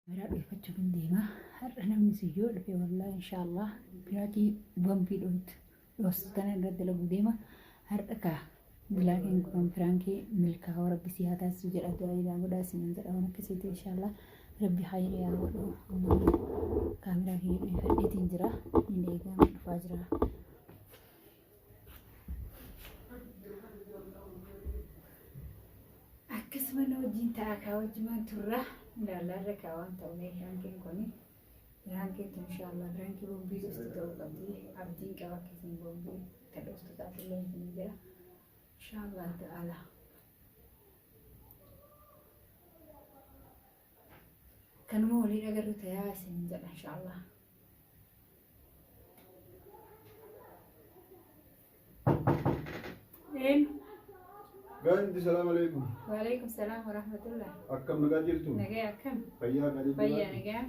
Kaameraa dhoyfachuuf hin deema. Har'a namni si yoo dhufe wallahi inshaallah biraatii bombii dhoytu dhoostu tana irra dalaguu deema. Har'a kaa bilaakiin kun piraankii milkaa'oo rabbi si haa taasisu jedha du'aa ilaa godhaa isiniin jedha waan akkasiiti inshaallah rabbi hayrii haa godhu. Kaameraa kiyya dhoyfadheetiin jira. Hin eegaa dhufaa jira. Akkasuma na wajjin ta'a kaa wajjumaan turra ilaallaarra kaa waan ta'u mee piraankiin kun piraankiin tun inshaallah piraankii bombii dhoostu ta'uu qabdi abdiin qaba akkasiin bombii kan dhoostu taatullee isin jira inshaallah ta'ala. Kanuma waliin agarru tayaa isin jedha inshaallah. Een. Gandi salaam alaikum. Waalaikum salaam wa rahmatullah. Akkam nagaa jirtu? Nagaa akkam? Fayyaa gaarii Fayyaa nagaa.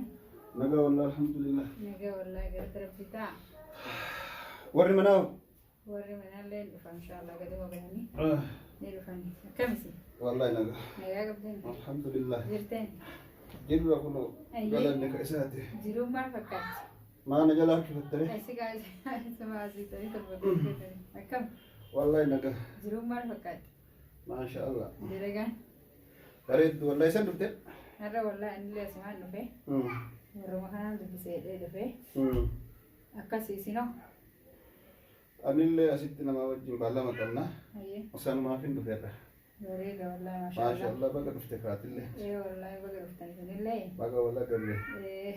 Nagaa wallah alhamdulillah. Nagaa wallahi galata rabbi ta'a. Warri manaa Warri manaallee ni dhufan inshallah gaduma bahanii ni dhufan. Akkam isin? Wallahi nagaa. Nagaa qabdan? Alhamdulillah. Jirteen? Jirra kunoo Ayyee. galanni ka isaati. Jiruun maal fakkaatti? Maana jala harkifattare. Asi gaazexaa asii ta'ee torba Akkam? Wallahi nagaa. Jiruun maal fakkaatti? Maasha Allah. Dalagaan? Bareeddu wallahi isan dhufte. Har'a wallahi anillee asumaan dhufe. Warruma kanaan dubbisee jedhee dhufe. Akkas isinoo? Anillee asitti namaa wajjin baallama qabna. Hayyee. Sanumaaf hin dhufeerra. Bareeda wallahi maasha Maasha Allah. Allah baga dhufte kaatillee. Ee wallahi baga dhuftan isinillee. Baga wal agarre. Ee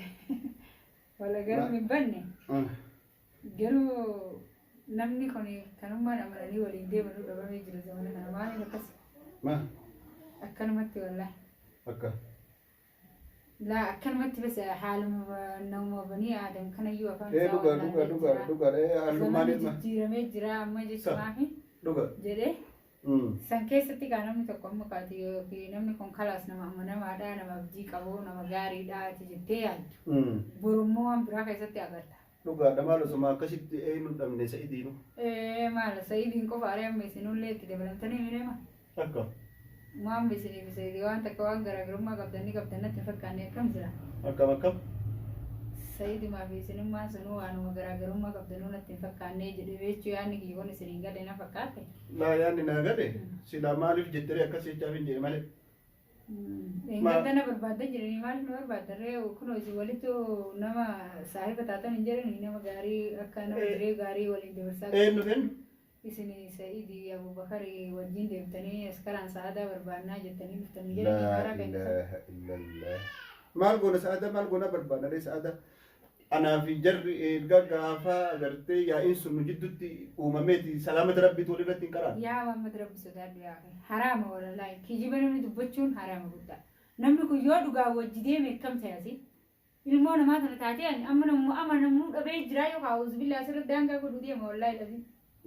wal agaruu hin banne. Garuu namni kun kanummaan amananii waliin deemanuu dhabamee jira zamana kana maaliif akkas Ma akkanumatti wallahi. akka. Laa akkanumatti bas haaluma nama banii aadam kanayyuu afaan Ee isaa dhugaa dhugaa wallaalee dhugaa jira. dhugaa ee hallummaan Zamanni ilma. jijjiiramee jira amma jechumaafi Dhugaa. jedhee san keessatti kaa namni tokko amma kaati yookiin namni kun kalaas nama amanamaadha nama abdii qabu nama gaariidha ati jettee yaaddu. Borummoo waan biraa keessatti agarta. Dhugaadha maal osuma akkasitti eenyu dhabne sa'idiinu. Ee maal sa'idiin qofa aree amma isinullee itti dabalamtanii mireema. Akka. Waan isiniif Sa'idi waan takka waan garaagarummaa qabdan ni qabdan natti hin fakkaanne akkam jira? Akkam akkam? Sa'idumaa fi isinummaan sunuu waanuma garaagarummaa qabdanuu natti hin fakkaanne jedhe jechuu yaadni kiyya kun isiniin gale na fakkaate. Laa yaadni naa gale silaa maaliif jetteree akkas jechaaf hin jedhe malee. Dheengadda na barbaadda jedhanii maaliif na barbaadda ree kunoo isin walittu nama saahiba taatan hin jedhanii nama gaarii akka nama jiree gaarii waliin dabarsaa Eenyu kennu? Isin Sa'idi Abubakari wajjin deemtanii askaraan sa'aadaa barbaannaa jettanii dhuftan hin jedhanii Laa haaraa kennisan. ilaaha illallah. Maal goona sa'aadaa maal goona barbaanna ree sa'aadaa. Anaa fi jarri erga gaafa agartee yaa'iin sun nu jidduutti uumameeti salaamata rabbiitu walirratti hin qaraan. Yaa Muhammad Rabbi sodaadhu yaa akhi. Haraama wallahi. Kijiba namni dubbachuun haraama guddaa. Namni kun yoo dhugaa wajji deeme akkam ta'asi? Ilmoo namaa tana taatee ani amma namuma amanamuu dhabee jiraa yoo kaa auzubillah asirratti daangaa godhuu deema wallaahi dhabii.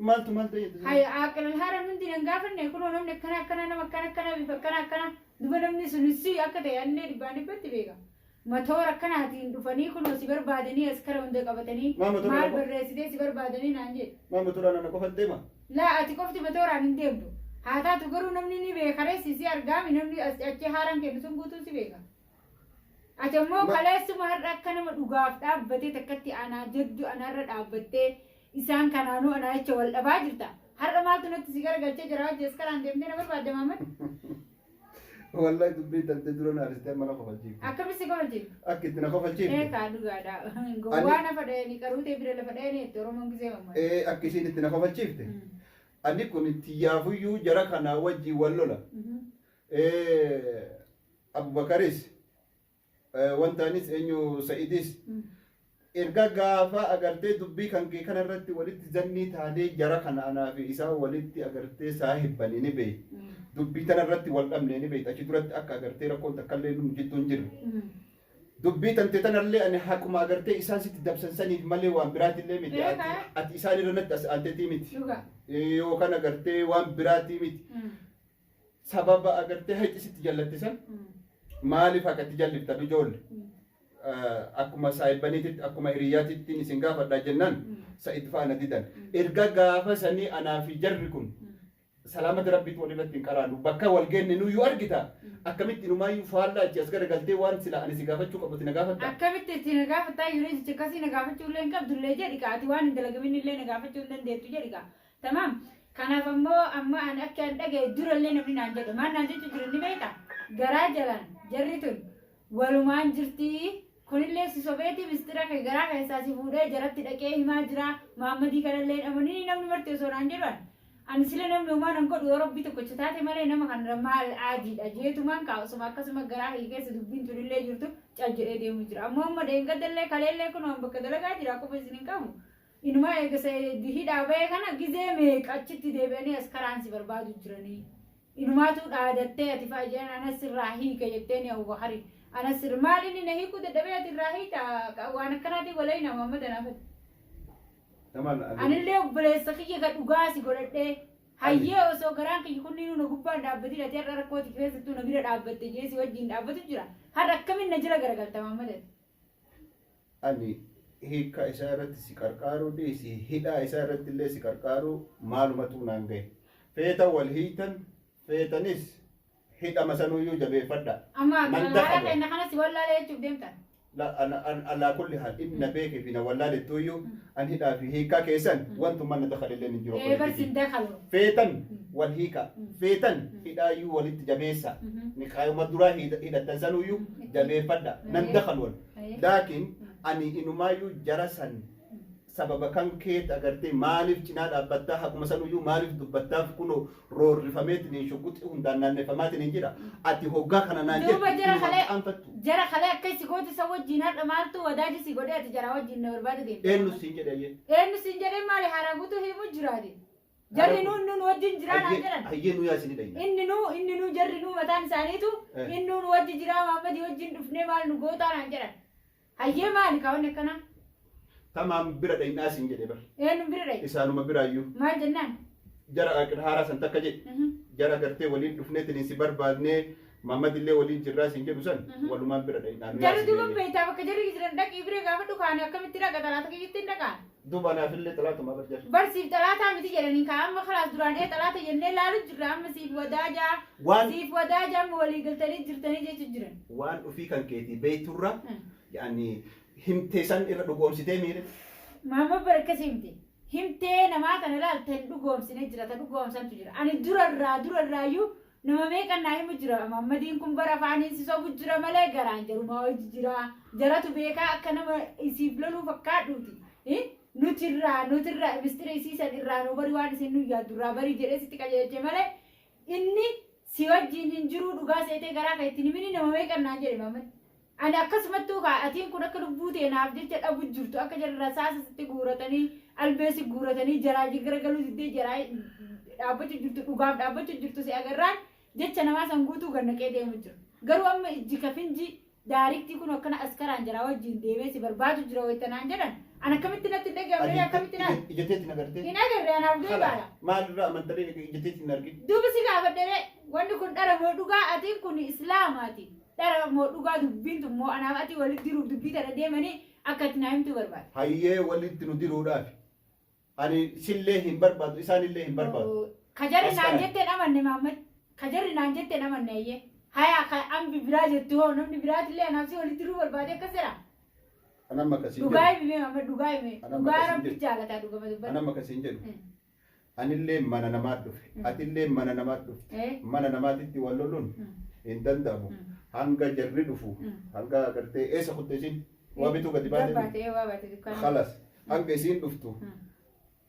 Maaltu maal ta'e jette? Haya aaqilal haaran hundi nan gaafanne kunoo namni akkana akkana nama akkana akkana bifa akkana akkana duba namni sun si akka ta'e anillee dhibbaan dhibbatti beeka. Matoora akkanaatiin dhufanii kunoo si barbaadanii askara hunda qabatanii Maa matoora maal qaba? barreessitee si barbaadanii naan jedhe. Maa motoraan ana qofa deema? Laa ati qofti matooraan hin deemtu. Haa taatu garuu namni ni beeka reessi si argaami namni as achi haaraan kennu sun guutuun si beeka. Ati ammoo kaleessuma har'a akka nama dhugaaf dhaabbatee takkatti anaa jaddu anarra dhaabbattee isaan kanaanuu anaa jecha wal dhabaa jirta. Har'a maaltu natti si garagalchee jira hojii as karaan deemtee na barbaadde Maamad? Wallahi dubbiin tantee dura na arsitee amma na kofalchiifte. Akkamitti si kofalchiifte? Akka itti na kofalchiifte. Ee kaa dhugaadha. Gowwaa nafa dhayanii qaruutee bira lafa dhayanii itti Oromoon gisee mammaakte. Ee akka isiin itti na kofalchiifte. Ani kun tiyyaafuyyuu jara kanaa wajjin wal lola. Ee Abubakaris wantaanis eenyu Sa'idis erga gaafa agartee dubbii kan kee kana irratti walitti zannii taanee jara kana anaa fi isaan walitti agartee saahibbanii ni beekti. Dubbii tana irratti wal dhabnee ni beekti. Achi duratti akka agartee rakkoon takkallee nu jidduu hin jirre. Dubbii tante tanallee ani haquma agartee isaan sitti dabsan saniif malee waan biraatillee miti. Ati ati isaan irra natti as aanteetii miti. Yookaan agartee waan biraatii miti. Sababa agartee hayxi sitti jallatte san maaliif akka itti jalliftan ijoolle akkuma saahibbaniititti akkuma hiriyyaatittiin isin gaafadha jennaan sa'id faana didan. Erga gaafa sanii anaa fi jarri kun Salaamata Rabbiitu walirratti hin qaraanu. Bakka wal geenne nuyyuu argita. Akkamitti inumaayyuu faallaa achi as garagaltee waan sila ani si gaafachuu qabutti na gaafatta? Akkamitti itti na gaafattaa yeroo jecha akkasii na gaafachuu illee hin qabdu illee jedhi kaa, ati waan hin dalagamin illee na gaafachuu hin dandeettu jedhi kaa. Tamaam. Kanaaf ammoo amma ani akka an dhagaye durallee namni naan jedhe maal naan jechuu jiran ni beektaa? Garaa jalaan jarri tun walumaan jirtii, kunillee si sobeeti mistira kee garaa keessaa si fuudhee jaratti dhaqee himaa jira, Mahammadii kanallee hin amanini namni marti osoo naan jedhu ani. Ani sila namni homaa nan godhu yoo Rabbii tokkocha taate malee nama kana maal aadiidha jeetumaan kaa osuma akkasuma garaa kiyya keessa dubbiin tunillee jirtu cal jedhee deemu jira. Ammoo amma dheengaddallee kaleellee kunoo an bakka dalagaa jira quba isin hin qabu. Inumaa eega hidhaa bahee kana gizee meeqa achitti deebi'anii as karaan si barbaadu jiranii. Inumaatuu dhaadattee ati fa'a jedhan anas sirraa hiika jetteeni Abubakari. Anas sirra maal inni na hiikuu dadhabee ati irraa hiita waan akkanaatiin walayna Muhammad anaafati. Anillee obboleessa kiyya ka dhugaa si godhadhee hayyee osoo garaan kiyya kunniinuu na gubbaan dhaabbatin ati har'a rakkooti keessattuu na bira dhaabbatte jee si wajjin dhaabbatu jira. Har'a akkamiin na jala garagalta Muhammad ati? Ani hiikkaa isaa irratti si qarqaaruu dhiisi, hidhaa isaa irratti illee si qarqaaruu maalumatu naan gahe. Feetan wal hiiktan, feetanis hidhama sanuyyuu jabeeffadha. Amma Man haala dakhalu. keenya kana si wallaalee jechuuf deemtan. La ana an alaa kulli haal inni na beekee fi na wallaalettuyyuu an hidhaa fi hiikkaa keessan wantummaan na dakhalelleen hin jiru Ee bar obboleettii sin tiyya. dakalu. Feetan wal hiikaa, feetan hidhaayyuu walitti jabeessaa. Nikaayuma duraa hidhattan sanuyyuu jabeeffadha. Nan dakhalu an. Laakiin ani inumaayyuu jara san sababa kan keet agartee maaliif cinaa dhaabbattaa, haquma sanuyyuu maaliif dubbattaaf, kunoo roorrifameetiniin shugguxi hundaan naanneffamaatiniin jira. Ati hoggaa kana naan Duuba jettu jara inuma kalee qaanfattu. Jara kalee akka si goote isa wajjin har'a maaltu wadaaji si godhee ati jara wajjin na barbaada deemte. Eenyu siin jedhe ayyee? Eenyu siin jedhee maali haaraa guutuu himu jiraati. Jarri nuun nuun wajjin jiraa naan jedhan. Hayyee nu yaa isin dhayna. Inni nuu jarri nuu mataan isaaniitu inni nuun wajji jiraa, Muhammadii wajjin dhufnee maal nu gootaa naan jedhan. Hayyee maali kaawwanni akkanaa? Tamaam bira dhaynaa siin jedhe bar. Eenyu bira dhayi? Isaanuma biraayyuu. Maal jennaan? Jara haaraa san takka jedhe. Jara gartee waliin dhufneetiin si barbaadnee, Muhammad illee waliin jirraa siin jedhu san walumaan bira dhaynaa nu yaa Jarri siin duuba jedhe. beektaa bakka jarri jiran dhaqii bira gaafadhu kaane akkamitti dhaqa xalaata kiyyatti hin dhaqaan. Duuba anaafillee xalaatuma bar jarri. Bar siif xalaataa miti jedhanii kaa amma kalaas duraan ee xalaata jennee laalu jirra, amma siif wadaajaa siif wadaajaa amma walii galtanii jirtanii jechu jiran. Waan ufii kan keetii beekturra yaani himtee san irra dhugoomsitee miire. Maamma bara akkasii miti. Himtee namaa kana laalta hin dhugoomsine jira, ta dhugoomsantu jira. Ani durarraayyuu nama meeqan naa himu jira. Muhammadiin kun bara afaaniin si sobu jira malee garaan jarumaa wajji jira. Jaratu beekaa akka nama isiif loluu fakkaadhuuti. Nutirraa mistira isiisan irraa nu bari, waan isin nu yaaddu irraa bari jedhee sitti qajeelche malee inni si wajjin hin jiruu dhugaa seetee garaa kan ittiin himini nama meeqan naan jedhe Muhammad. Ani akkasumattuu kaa atiin kun akka lubbuu teenaaf jecha dhabu jirtu, akka jarri rasaasa sitti guuratanii albee si guuratanii jaraa garagaluu diddee jaraa dhaabbachuu jirtu, dhugaaf dhaabbachuu jirtu si agarraan jecha namaa san guutuu gannaqee deemu jira. Garuu amma ijji kafinji daariktii kun akkana askaraan jaraa wajjin deemee si barbaadu jira wayita naan jedhan. Ani akkamitti natti hin dhaga'amne, akkamitti naan Ijateetiin agartee? Hin agarre, anaaf beekaadha. Maalirraa amantaree ijateetiin argin? Duuba si gaafadhe, wanni kun dhara moo dhugaa? Atiin kun islaamaati. Dhara moo dhugaa dubbiin tun, moo anaaf ati walitti diruuf dubbii tana deemanii akka ati naa himtuu barbaada. Hayyee, walitti nu diruudhaaf. Ani sillee hin barbaadu, isaanillee hin barbaadu. Kajarri naan Askaran. jetteen amanne Mahammad. Kajarri naan jetteen amanne ayyee. Haya ka ambi biraa jettu hoo, namni biraatillee anaaf si walitti diruu barbaade akkas jedha. An amma akkasiin Dhugaa jedhu. himi Mahammad, dhugaa himi. An amma Dhugaa akkasiin Rabbi jedhu. jaalataa dhugama An dubbadhu. amma akkasiin jedhu. Anillee mana namaa dhufe. Atillee mana namaa dhufte. Mana namaatitti wal loluun hin danda'amu. Hanga jarri dhufu, hanga agartee eessa kutte isiin? Waa bituu gadi baatee. Gabbaatee waa baate dukkaana. Khalas. Hanga isiin dhuftu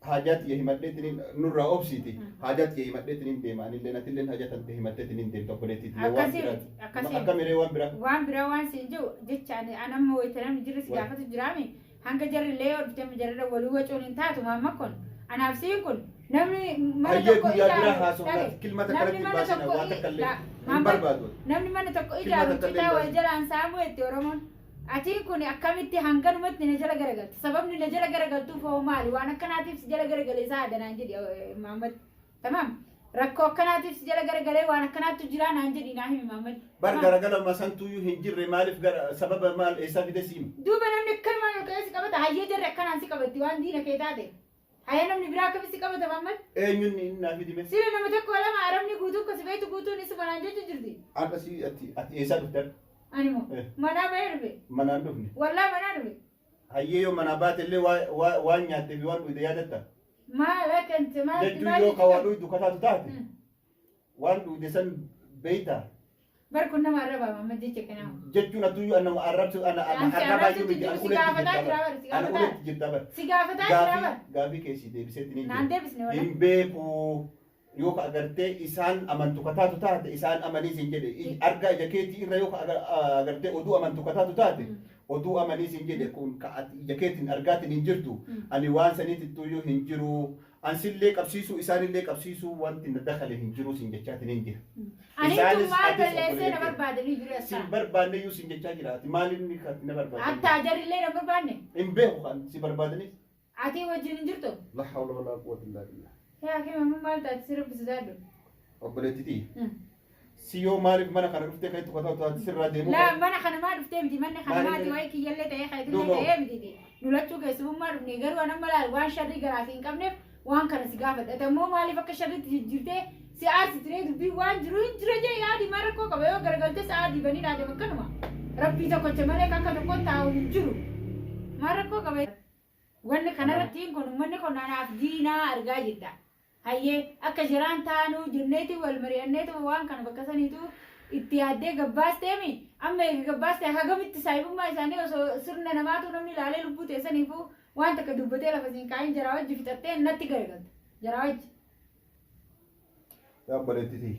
haajaa tiyya himadheetiin nurraa obsiiti. Haajaa tiyya himadheetiin deema. Anillee atilleen haajaa tante himadheetiin deemta obboleettii tiyya waan Akkasii biraa. miti, akkasii miti. Akka miree waan biraa. Waan biraa waan siin jiru jecha ani an amma wayita namni jirri si gaafatu jiraami hanga jarri illee yoo dhufte amma jarri walii wacuun hin taatu. Maamma kun anaaf siin kun namni mana Hayyee, tokko guyyaa biraa ijaaru haasofnaa dhage, kilma takka namni irratti hin mana baasina tokko waan takka illee la hin Maamma barbaadu. namni mana tokko Kilma ijaaru takka illee citaa hin wal baasina. jalaan saamuu jetti Oromoon. Atiin kun akkamitti hanganumatti na jala garagalti? Sababni na jala garagaltuuf hoo maali? Waan akkanaatiif si jala garagalee isaa adanaan jedhi Mahammad. Tamaam. Rakkoo akkanaatiif si jala garagalee waan akkanaattu jira naan jedhi, naa himi Mahammad. Bar Tamaam. garagala santuyyuu hin jirre, maaliif gara sababa maal eessaa fide siima? Duuba namni akkanumaan ol ka'ee si qabata, hayyee jarri akkanaan si qabatti waan diina kee taate. Haya namni biraa akkamitti qabata Mahammad? Eenyuun inni naa fidime? Sila nama tokko lama arabni guutuu akkasi beektu guutuun isuma naan jechu jirti. Har'a si ati eessaa dhufte har'a? Ani moo manaa bahee dhufe. Manaan dhufne. Wallaa manaa dhufe. Hayyee yoo manaa baate illee waan nyaattee fi waan dhugde yaadatta? Maal akka maal Jechuun yoo ka waa dhugdu kataatu taate waan dhugde san beeytaa? Bar kun nama arrabaa Mahammad jecha kanaa. Jechuun atuyyuu ana arrabsu ana An ana si arrabaayyuu arrabsutti miti jiru ana si uletti gaafataa jirta jira bar bar si ana gaafataa. uletti jirta bar Si gaafataa jira gaafii bar. gaafii keessi deebiseetti ni Naan jira deebisne wala. hin beeku yoo ka agartee isaan amantu kataatu taate isaan amanii sin jedhe argaa ija keetii irra yoo ka agartee oduu amantu kataatu taate oduu amanii sin jedhe kun ka ati ija keetiin argaatiin hin jirtu ani waan saniitittuyyuu hin jiru ansillee qabsiisuu isaanillee qabsiisuu wanti na dakale hin jiru sin jechaatiin hin jira. Ani Isaanis maal atis balleessee na obboleettii. barbaadanii jiru Sin asxaa. barbaanneyyuu sin jechaa jira. Ati maaliin kan na barbaadde? Hattaa jarrillee na barbaanne. Hin beeku kan si barbaadanis. Ati wajjin hin jirtu. La hawla wala quwwata illa billah. Yaa kee mamma maal taate si rabbi sodaadhu. Obboleettitii. Si yoo maaliif mana kana dhuftee kan itti qotaa taate sirraa deemuu Laa mana kana maa dhuftee miti manni kana Maaliif maati jedhe? waa'ee kiyyallee ta'ee kayitillee Duuba. ta'ee miti. Nulachuu keessummaa dhufne garuu an amma laal waan sharrii garaaf hin qabneef waan kana si gaafadha. Ati ammoo maaliif akka sharriitti jijjiirtee si aarsiti dubbii waan jiru hin jira jee yaadi maal rakkoo qaba yoo garagaltee sa'aa dibanii dhaate akkanuma. Rabbii tokkocha malee kan akka tokkoon taa'u hin jiru. Maal rakkoo qaba? Wanni kanarratti hin kun uummanni kun anaaf diinaa argaa jirta. Hayyee akka jiraan taanuu jenneeti wal mari'anneetu waan kana bakka saniitu itti yaaddee gabbaasteemi amma eega gabbaaste hagamitti saahibummaa isaanii osoo sirna namaatu namni ilaalee lubbuu teessaniifuu waan takka dubbatee lafa siin kaa'in jaraa wajji fixattee natti garagalta jaraa wajji. Yaa obboleettitii.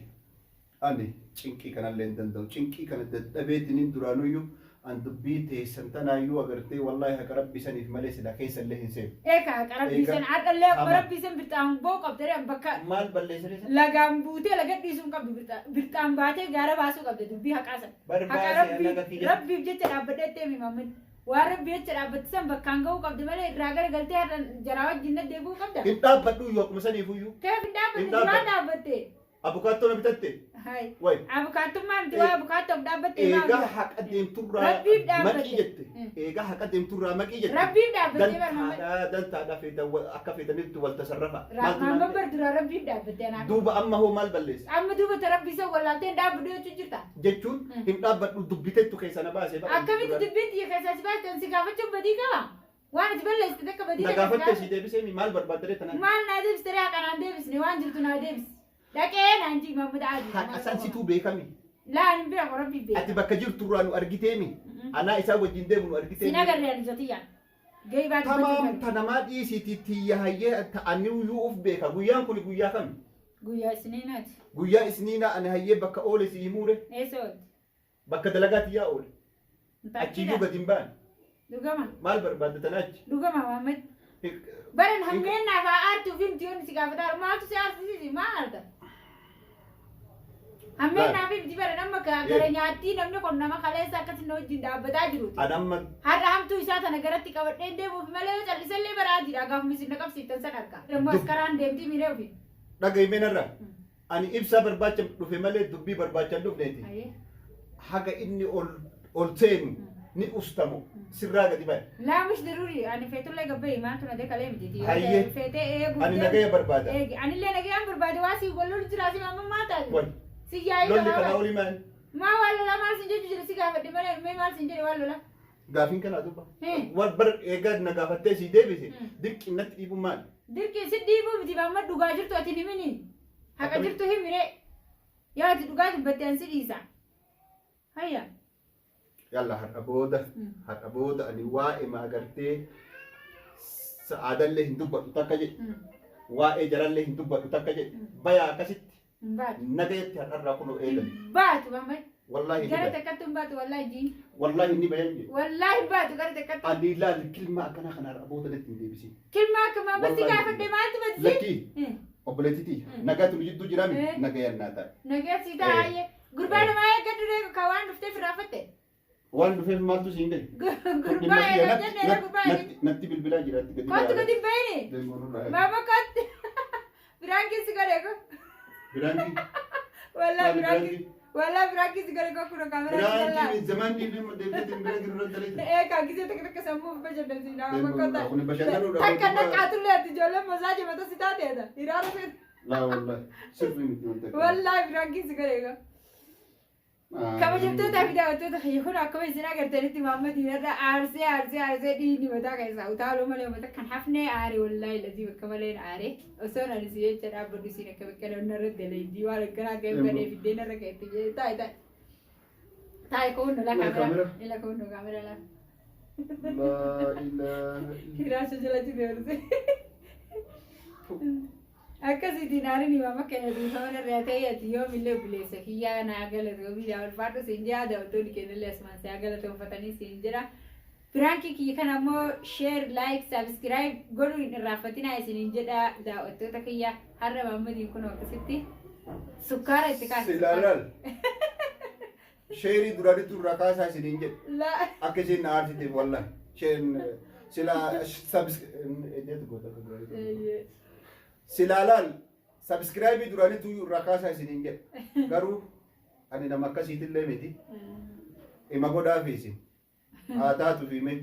Ani cinqii kanallee hin danda'u. Cinqii kana dadhabeetiniin duraanuyyuu an dubbii teessan tanaayyuu agartee wallaahi haqa rabbii saniif malee silaa keessallee hin seenu. Eeka haqa rabbii Eega san har'allee akkuma hama. rabbii san birxaan ba'uu qabda bakka Maal balleessanii san? lagaan buutee laga dhiisuu hin qabdu birxaan baatee gaara baasuu qabda dubbii haqaa san. Haqa Barbaase rabbii naga kiyya. rabbiif jecha dhaabbadhee deemi mammin. Waan rabbii jecha dhaabbatti san bakkaan ga'uu qabda malee irraa gara galtee har'a jaraa wajjin na deebi'uu qabda. Hin dhaabbadhu iyyuu akkuma saniifuyyuu. Keef hin dhaabbatte Hin duraan dhaabbadhu. dhaabbatte. Abukaattoo na bitatte. Hai. Way. Abukaattummaa miti waa abukaattoof dhaabbatte Eegaa haqa deemturraa Rabbiif dhaabbatte. maqii jette. Eegaa haqa deemturraa maqii jette. Rabbiif dhaabbattee bar Muhammad. Dantaadhaa dantaadhaa feetan akka feetanitti wal tasarrafa. Maaltu Rahmaan naan bar duraa rabbiif dhaabbatte anaaf. Duuba amma hoo maal balleesse? Amma duuba ta rabbii isa wallaaltee hin dhaabbadhu jechuu jirta. Jechuun hin dhaabbadhu dubbiteettu keessa na baase. bara. Akkamitti dubbiin xiyya keessaa si baaste si gaafachuun badii qaba? Waan ati balleessite takka badii Na takka si gaafatte si gaafate. deebisee maal barbaaddee tanaan? Maal naa deebiste ree haqa naan deebisne waan jirtu naa deebisi. Dhaqee naan jii Mahmud Aadi. Haqa san situu beekami. Laa hin beeku rabbii beeka. Ati bakka jirturraa nu argiteemi. Anaa isaa wajjin deemu nu Sin argiteemi. agarree ani jotiyyaa. Gahii baatu Tamaam ta namaa dhiisiiti tiyya hayyee ta'anii iyyuu of beeka. Guyyaan kun guyyaa kami? Guyyaa isniinaati. Guyyaa isniinaa ani hayyee bakka oole si himuure Eessa oolte? bakka dalagaa tiyyaa oole. Achiyyuu gadi hin baane. Dhugama. Maal barbaadda tana achi? Dhugama Mahmud. Baran hammeen naaf haa aartuu fi miti yoonni si gaafata maaltu si aarsiisi maa aarta? Hammeen naaf miti baran amma gara nyaattii namni kun nama kaleessa akkasi na wajjin dhaabbataa jiruuti. Ani amma Har'a hamtuu isaa tana garatti qabadheen deemuuf malee yoo callisallee bara adiidha gaafuma isin na qabsiiftan san arga. Dammoo as karaan deemtii miiree ofi. dhagahi narra. Ani ibsaa barbaacha dhufe malee dubbii barbaacha hin dhufneeti. Haga inni ol ol seenu ni ustamu sirraa gadi ba'e. Laa mish daruuri ani feetullee gabba'i maaltu na deekalee miti. Hayyee. Feetee eeguu. Ani nagaya barbaada. Eegi anillee nagayaan barbaade waa si wal lolu jira si amma maal taate? Wai. Si yaa'ii Lolli gabaabaa. kanaa olii maal? Maa waan lolaa maal sin jechuu jira si gaafadhe malee mee maal sin jedhe waan lolaa? Gaafiin kanaa duuba. Hmm. Wal bar eegaa na gaafattee si deebise Hmm. dirqi natti dhiibu maal? Dirqi si dhiibuu miti amma dhugaa jirtu ati hin himini. Haqa Akkamitti? jirtu himire. Yaa ati dhugaa dubbatte an si dhiisa. Hayya. Yalla har'a booda har'a booda ani waa'ee maagartee sa'aadallee hin dubbadhu takka jedhe waa'ee jarallee hin dubbadhu takka jedhe bayaa akkasitti Hin baatu. nagayatti har'arraa kunoo eegali. Hin baatu mamma. Wallaahi ni Gara baya. takkatti hin baatu wallaahi jiin. Wallaahi ni bayan jedhe. Wallaahi hin baatu gara takkatti. Ani ilaali kilma akkana kana har'a booda natti hin deebisin. Kilma akka mamma si Wallaahi. gaafadhe maaltu badisi? Lakkii obboleettitii nagaatu nu jidduu jiraami Eh. nagayaan naa ta'a. Nagaya si taa'ee. Gurbaa namaa eeggadhu reeku ka waan dhuftee firaafatte. Waan dhufeef maaltu siin gahe? Gurbaa eeggadhu jedhee gurbaa eeggadhu. Natti bilbilaa jira itti gadi Kottu gadi hin bahini. Deemuun Mama kottu. Biraan keessi godhe ko. Biraanki. Wallaahi biraan keessi. Walaa piraankii si godhe kun kaameraa si jalaa. Piraankii zamanni nama deemteetiin bira jiru irra dalagu. Ee kaa gisee takka takka sammuu of bashannansiisa. Deemu, kun bashannanuudha. Takka naqaatullee ati ijoolleen masaajii mata si taateedha. Hiraara feetu. Laa wallahi sirrii miti wanta akkana. Wallaahi piraankii si godhe egaa. Kabajamtootaa fi daawwattoota kiyya kun akkuma isin agartanitti Maammadii irra aarsee aarsee aarsee dhiigni mataa keessaa utaaluu malee uummata kan hafnee aare wallaahi lazii bakka malee aare osoon ani si jecha dhaabbadhu isiin akka bakka namni irra dalaydii waan akkanaa akka hin badee fiddee narra keetti jedhe taa'e taa'e. Taa'e kuunnu la kaamera ila kuunnu kaamera la. Laa ilaaha illa. Hiraasha jalatti deemte. Akkasitti naariin himama keenya dhiifama irraa ta'e ati yoomillee obboleessa kiyyaa naa galatoomi yaa ulfaadhu siin jedha daawwattoonni keenyallee asumaan si haa galatoonfatanii siin jedha. Piraankii kiyya kana immoo share, like, subscribe godhuu hin irraanfatinaa isiniin jedha daawwattoota kiyya har'a Mahammadiin kun akkasitti sukkaara itti kaase. Silaa laal. Sheerii duraanitu irraa kaasaa isiniin jedhe. La Akka isheen na aarsiteef wallahi. Sheen silaa sabs silaa laal subscribe duraanitu irraa kaasaa isiniin jedhe. Garuu ani nama akkasiitillee miti. Ima godhaafi isin. Haa taatuuf hime.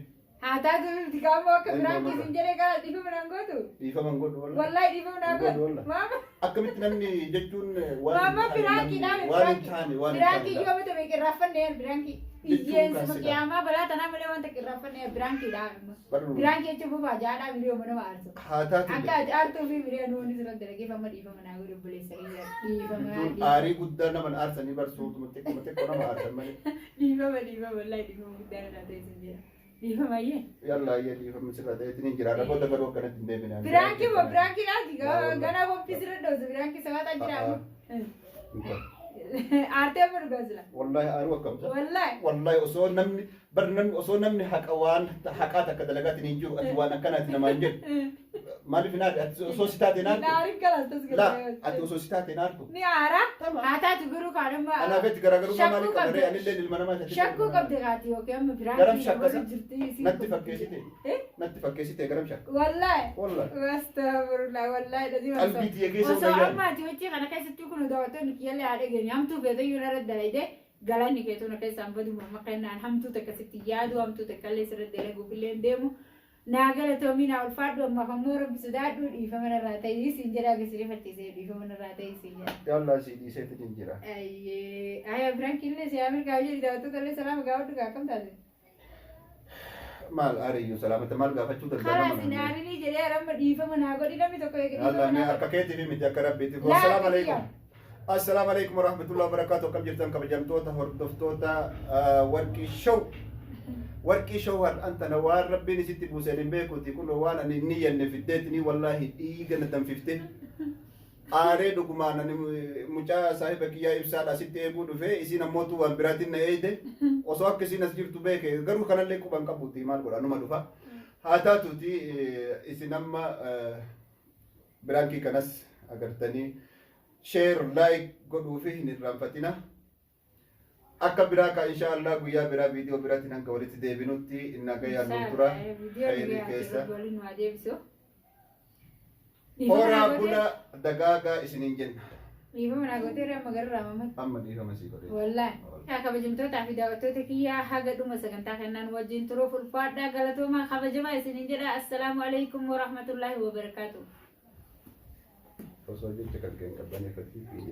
Haa taatu miti kaammoo akka piraankii isin jedhe kana dhiifama naan gootu. Dhiifama hin godhu wallahi. Wallahi dhiifama naan Hin godhu gootu. wallahi. Maama. Akkamitti namni jechuun waan Maama hin taane piraankii dhaame waan hin taane waan hin piraankii taane. yoo bitame qirraaffanne piraankii. Jechuun Iyyeensi kaasila. qiyaamaa balaa tanaa malee wanta qirraaffanne piraankii dhaame. Barru. Piraankii jechuun bufaa jaadhaa miliyooma nama aarsu. Haa taatu Akka ati aartuu fi miliyoona nuuni sirratti dalageef amma dhiifama naa godhu obboleessa kiyya. Dhiifama jechuun aarii guddaa nama aarsanii barsuutuma xiqqoo xiqqoo nama aarsan malee. dhiifama dhiifama wallahi dhiifama guddaa irraa ta'e sin jedha. Dhiifama ayyee. Yalla ayyee dhiifamni sirra ta'eetiin hin jira. Rakkoo garuu akkanatti hin deebine. Piraankii moo piraankii dhaati ganaa qophii sirra dhoosu piraankii sabaataa jira. Aartee amma dhugaa jira. Wallahi aaruu akkamta. Wallahi. Wallahi osoo namni bar namni osoo namni haqa waan haqaa takka dalagaatiin hin jiru ati waan akkanaati namaan jedhu. Maaliif hin aarre ati osoo si taate hin aartu? Naarin kalas Laa tasgabbaa'e. ati osoo si taate hin aartu? Ni aara. Haa taatu garuu kaan amma. Anaaf itti garaagarummaa maalii Shakkuu qaba ree qabde. anillee ilma namaa taate. Shakkuu qabde kaati yookiin amma Garam piraankii shakkasa. warri jirti. Natti fakkeessite. Natti fakkeessite garam shakka. Wallahi. Wallahi. Astagfirullah wallahi dhadhi Qalbii tiyya keessa Osoo wayyaa. amma ati hojii kana keessatti kun daawwattoonni kiyyallee haadha geenye hamtuu feete iyyuu narra dalayde galanni keetu na keessaan badu mamma kennaan hamtuu takka sitti yaadu hamtuu takka illee sirra dalaguuf illee hin deemu. Naa galatoomii naa ulfaadhu ammaaf ammoo rabbi sodaadhu dhiifama narraa ta'ii siin jedha akka fachiisee dhiifama narraa ta'ii siin jedha. Yallaa si dhiiseetiin hin jira. Ayyee ayya piraankii illee si Ameerikaa jedhi daawwattoota illee salaama gaafadhu gaa akkam taate. Maal aariyyuu salaamata maal gaafachuu Karaa danda'ama? sinaarinii jedhee amma dhiifama naa godhi namni tokko eega Yallaa dhiifama mee naa akka godhi. keetiif miti akka rabbiitiif. Laa Assalaamu kiyya. alaikum. Assalaamu alaikum warahmatullahi wabarakatuh. Akkam jirtan kabajamtoota hordoftoota warqii show. Warqii show har'aan tana waan rabbiin isitti buuseen hin beekuti kun waan ani hin niyyanne fiddeetini wallaahi dhiiga na danfifte. Aaree dhugumaan ani mucaa saahiba kiyyaa ibsaadha asitti eeguu dhufe isiin ammootu waan biraatiin na eeyde osoo akka isiin as jirtu beeke garuu kanallee quban qabuuti maal godha numa dhufa. Haa taatuuti isin amma piraankii kanas agartanii share like godhuu fi hin irraanfatina. Akka biraa ka insha Allah guyyaa biraa viidiyoo biraatiin hanga walitti deebinutti nagayaan nu tura. Khayrii keessa. Waliin waa deebisu. Horaa bula dagaagaa isiniin jenna. Dhiifama naa gootee amma garuu raamamatti. Amma dhiifama sii godhe. Wallahi. Yaa kabajamtootaa fi daawwattoota kiyyaa haga dhuma sagantaa kanaan wajjin turuuf ulfaadhaa galatoomaa kabajamaa isiniin jedha. Assalaamu alaikum warahmatullaahi wabarakaatu. Osoo jecha kan keen qabbaneeffatii fi